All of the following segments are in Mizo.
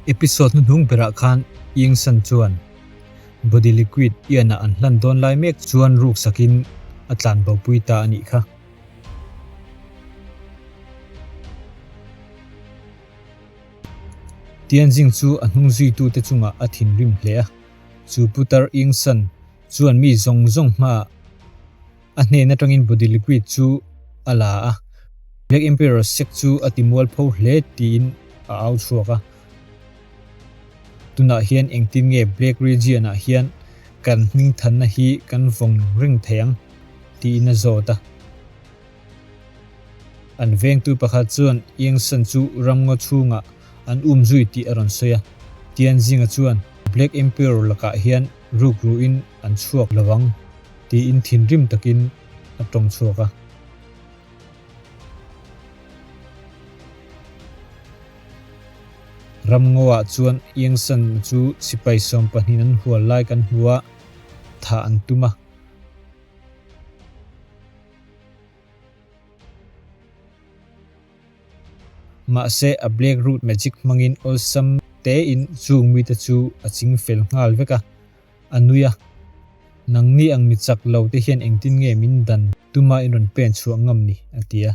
Episode hnuhnung berah khan Yingsan chuan body liquid ianah an hlan dawn lai mek chuan ruk sakin a tlan bopui ta a nih kha. Tianjing chu a hnung zuitute chungah a thinrim hle a, chu putar Yingsan chuan mi zawng zawng hmaah A hnen atangin body liquid chu a la a, Black Emperor sek chu a ti mualpho hle tiin a au chhuak a. Tunah hian engtin nge Black Region ah hian kan hmingthanna hi kan vawng reng thei ang? tiin a zawt a. An vengtu pakhat chuan Yangsan chu ramngaw chhungah an um zui tih a rawn sawi a. Tianjinga chuan Black Emperor lakah hian rukruin an chhuak lo ang. Tiin thinrim takin a tawng chhuak a. Ramngaw-ah chuan Yangsan chu sipai 20 an hual lai kan hmu a, thah an tum a. Mahse a Black Root Magic hmangin awlsam tein chung mite chu a chingfel nghal vek a. A nui a, Nangni ang mi chak lo te hian engtin nge min dan tuma in rawn pen chhuah ngam ni? a ti a.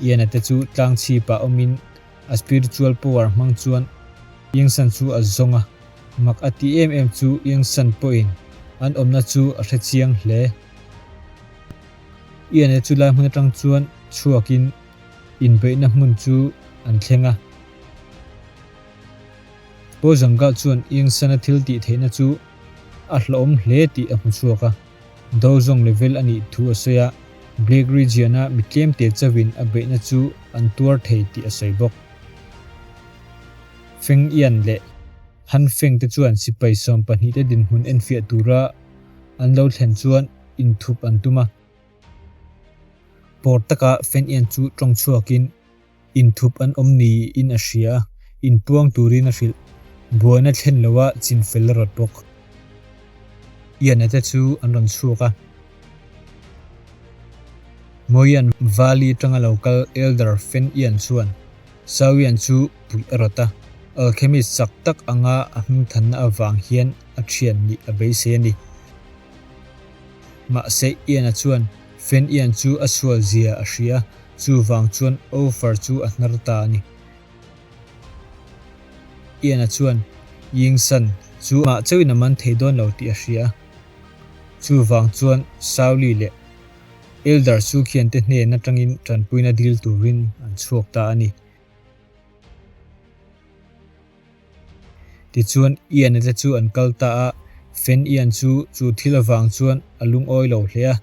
Ian-a te chu tlang chhipah awmin a spiritual power hmang chuan Yingsan chu a zawng a, mak a ti em em chu Yingsan pawhin an awmna chu a hre chiang hle. Ian-a chu lai hmun atang chuan chhuakin inbeihna hmun chu an thleng a. Bozanga chuan Ingsana thil tih theihna chu a hlauhawm hle tih a hmu chhuak a, Dozong level a nih thu a sawi a, Black Region-a mi tlemte chauhin a beihna chu an tuar thei tih a sawi bawk. Feng Ian leh Han Feng te chuan sipai 12 te dinhmun enfiah tura an lo thlen chuan inthup an tum a. Pawr taka Feng Ian chu tawng chhuakin Inthup an awm niin a hria a, inpuang turin a hrilh. Buaina thlen loha chinfel a rawt bawk. Ian-a te chu an rawn chhuak a. Mawian Valley atanga lo kal Elder Fen Ian chuan Sawian chu puih a rawt a, alchemist chak tak anga a hmingthanna avang hian a thian nih a beisei a ni. Mahse Ian-a chuan Fen Ian chu a sual zia a hria a, Chuvang chuan offer chu a hnar ta a ni. Ian-a chuan Yingsan chu amah chauhin a man thei dawn lo tih a hria a. Chuvang chuan Sauli leh Elder Su khian te hnen atangin tanpuina dil turin an chhuak ta a ni. Tichuan Ian-a te chu an kal ta a, Fen Ian chu chu thil avang chuan a lungawi lo hle a.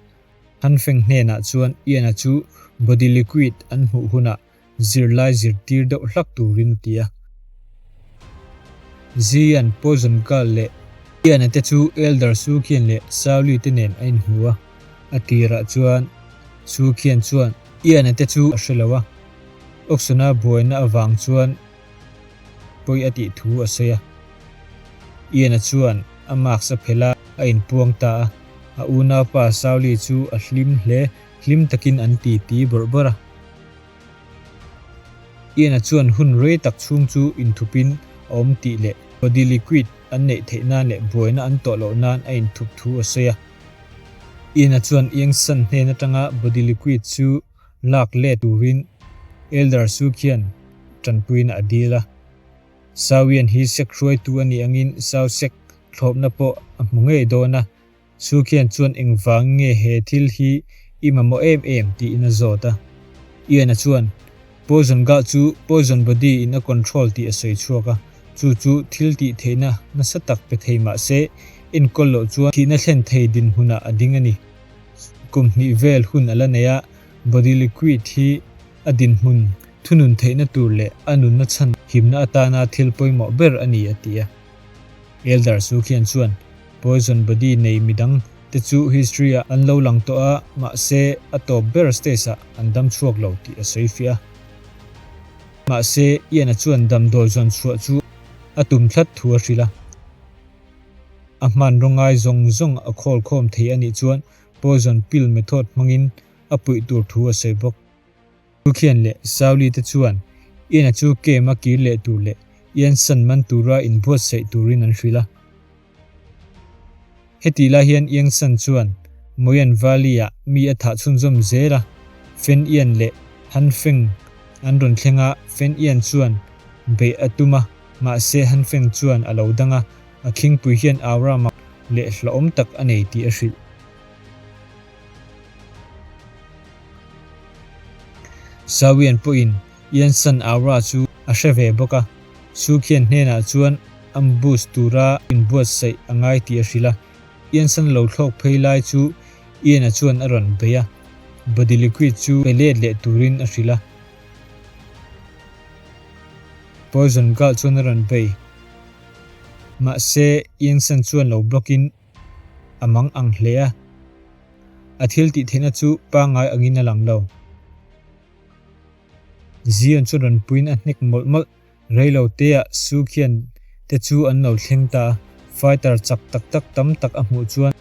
Han Feng hnenah chuan Ian-a chu body liquid an hmuh hunah zirlai zirtir deuh hlak turin a ti a. Zian, Poison Girl leh Ian-a te chu Elder Su Khian leh Sauli te nen a inhmu a. A tirah chuan Su Khian chuan Ian-a te chu a hre lo a, Oxona buaina avang chuan pawi a tih thu a sawi a. Ian-a chuan a mask a phelh a, a inpuang ta a. A unaupa Sauli chu a hlim hle, hlim takin an ti ti bawrh bawrh a. Ian-a chuan hun rei tak chhung chu inthupin a awm tih leh body liquid an neih theih nan leh buaina an tawh loh nan a inthup thu a sawi a. Ian-a chuan Iangsan hnen atanga body liquid chu lak let turin Elder Su khian tanpuina a dil a. Sauian hi sek hruaitu a nih angin Sau sek thlawpna pawh a hmu ngei dawn a. Su khian chuan engvang nge he thil hi i mamawh em em tiin a zawt a. Ian-a chuan Poison gah chu poison body in a control tih a sawi chhuak a, chu chu thil tih theihna nasa tak pe thei mah se enkawl loh chuan thihna thlen thei dinhmunah a ding a ni. Kum hnih vel hun a la nei a, body liquid hi a dinhmun thunun theihna tur leh a nunna chhan himna atana thil pawimawh ber a ni, a ti a. Elder Su Khian chuan poison body nei midang te chu history ah an lo lang tawh a, mahse a tawp ber stage ah an dam chhuak lo tih a sawi fiah a. Mahse Ian-a chuan damdawi zawn chhuah chu a tum tlat thu a hrilh a. A hmanraw ngai zawng zawng a khawl khawm thei a nih chuan poison pill method hmangin a puih tur thu a sawi bawk. Khian leh Sauli te chuan Ian-a chu camp a kir leh tur leh Ian San man tura inbuatsaih turin an hrilh a. Hetih lai hian Iang San chuan Moyan Valley-ah mi a thah chhunzawm zel a, Fen Ian leh Han Feng an rawn thleng a, Fen Ian chuan beih a tum a, mahse Han Feng chuan a lo dang a, a khingpui hian aura mak leh hlauhawm tak a nei tih a hrilh. Sawian pawhin Ian San aura chu a hre ve bawk a, Su khian hnenah chuan ambush tura inbuatsaih a ngai tih a hrilh a. Ian San lo thlawk phei lai chu Ian-a chuan a rawn bei a, body liquid chu pe let leh turin a hrilh a. Poison Girl chuan a rawn bei. Mahse, Ian San chuan lo block in a mang ang hle a. A thil tih theihna chu pangngai angin a lang lo. Zion chuan rawn puiin a hnek mawlh mawlh. Rei lo teah Su khian te chu an lo thleng ta a, fighter chak tak tak tam tak a hmuh chuan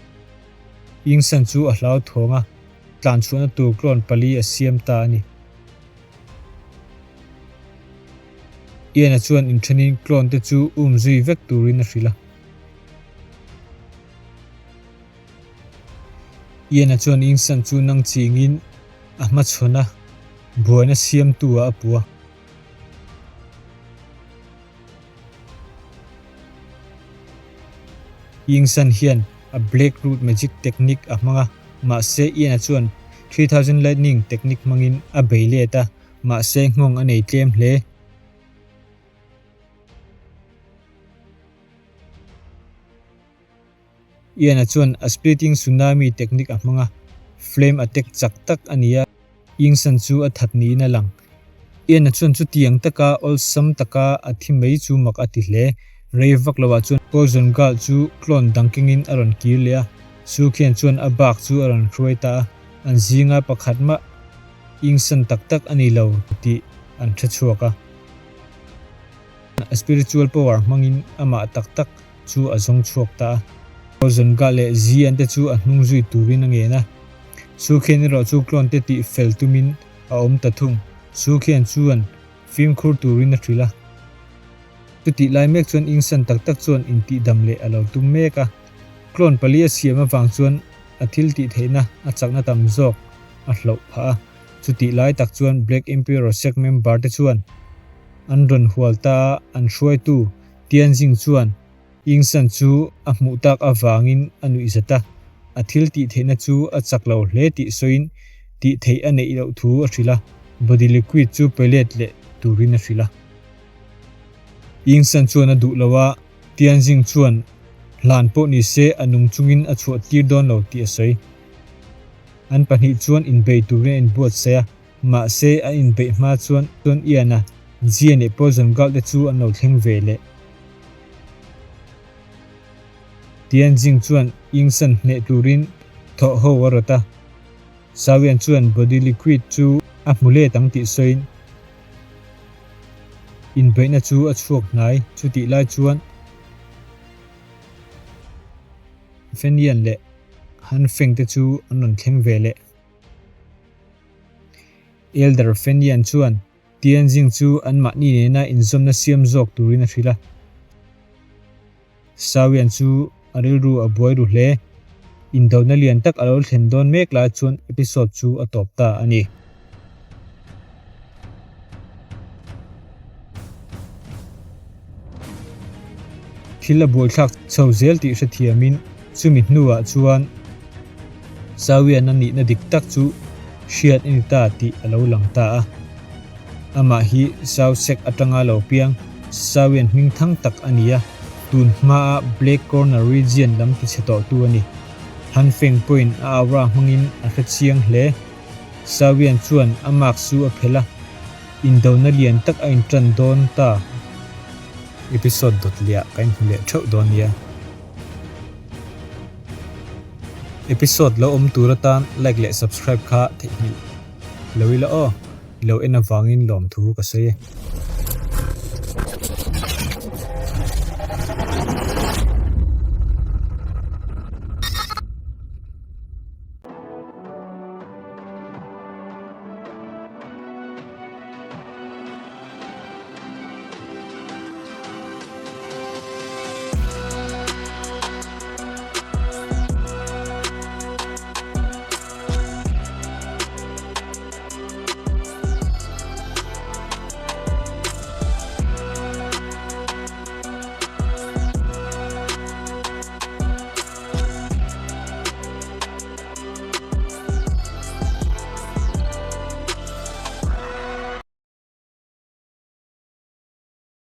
Yingsan chu a hlauthawng a, tlanchhuahna tur clone pali a siam ta a ni. Ian-a chuan inthenin clone te chu um zui vek turin a hrilh a. Ian-a chuan Yingsan chu nang chingin a hmachhawn a, buaina siamtu ah a puh a. Yingsan hian a Black Root Magic technique a hmang a, mahse Ian-a chuan 3000 Lightning technique hmangin a bei let a, mahse nghawng a nei tlem hle. Ian-a chuan a Splitting Tsunami technique a hmang a, flame attack chak tak a ni a, Yingsan chu a that niin a lang. Ian-a chuan chutiang taka awlsam taka a thi mai chu mak a ti hle. Rei vak loah chuan Poison Girl chu clone dang kengin a rawn kir leh a, Su Khian chuan a bak chu a rawn hruai ta a, an zinga pakhat mah Yingsan tak tak a ni lo tih an hre chhuak a. A spiritual power hmangin amah tak tak chu a zawng chhuak ta a. Ozonga leh Zian te chu a hnung zui turin a ngen a. Su Khian erawh chu clone te tih fel tumin a awm ta thung. Su Khian chuan fimkhur turin a hrilh a. Chutih lai mek chuan Ingsan tak tak chuan intihdam leh a lo tum mek a. Clone pali a siam avang chuan a thil tih theihna a chakna tam zawk a hloh phah a. Chutih lai tak chuan Black Emperor sect member te chuan an rawn hual ta a, an hruaitu Tianjing chuan Yingsan chu a hmuh tak avangin a nuih zat a, a thil tih theihna chu a chak lo hle tih sawiin tih theih a neih loh thu a hrilh a, body liquid chu pe let leh turin a hrilh a. Yingsan chuan a duh lo a, Tianjing chuan hlan pawh ni se a nung chungin a chhuah tir dawn lo tih a sawi. An pahnih chuan inbei turin a inbuatsaih a, Mahse, an inbeih hma chuan chuan Ian-a, Zia leh Poison Girl te chu an lo thleng ve leh. Tianjing chuan Yingsan hneh turin thawh ho a rawt a. Sawian chuan body liquid chu a hmu let ang tih sawiin inbeihna chu a chhuak hnai. Chutih lai chuan Fenian leh Han Feng te chu an rawn thleng ve leh. Elder Fenian chuan Tianjing chu anmahni nena inzawmna siam zawk turin a hrilh a. Sawian chu a rilru a buai ru hle. Indona lian tak a lo thlen dawn mek lai chuan episode chu a tawp ta a ni. Thil a buaithlak chho zel tih hrethiamin chumi hnuah chuan Sawian a nihna dik tak chu hriat a ni ta tih a lo lang ta a. Amah hi Sausek atanga lo piang Sawian hming thang tak a ni a, tun hmaa Black Corner Region lam tichhe tawhtu a ni. Han Feng pawhin a aura hmangin a hre chiang hle. Sawian chuan a mark chu a phelh a. Indona lian tak a intan dawn ta. Episode dawt liah ka inhmu leh theuh dawn nia. Episode lo awm tur atan like leh subscribe kha theihnghilh lo ila aw. I lo en avangin lawmthu ka sawi e.